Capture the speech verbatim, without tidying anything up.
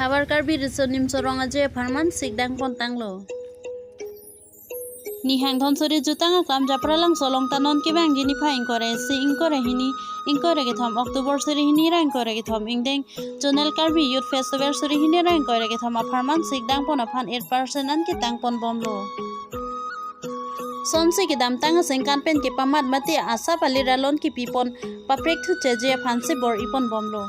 Havar Karbi Riso Nimso Rong Ajoy apharman sikdang pon tanglo. Nihang Dhonsiri jutang akam Japralangso along ta non kevangji niphai ingkoi ra isi ingkoi ra hini ingkoi ra kethom October suri hini ra ingkoi ra kethom ingdeng Zonal Karbi Youth Festival suri hini ra ingkoi ra kethom apharman sikdang pon aphan eight percent an ketang pon bomlo. Sonsi kedamtang asengkan pen kepamat mate asap alir alon kipi pon paprek thucheji aphan si bor-i pon bomlo.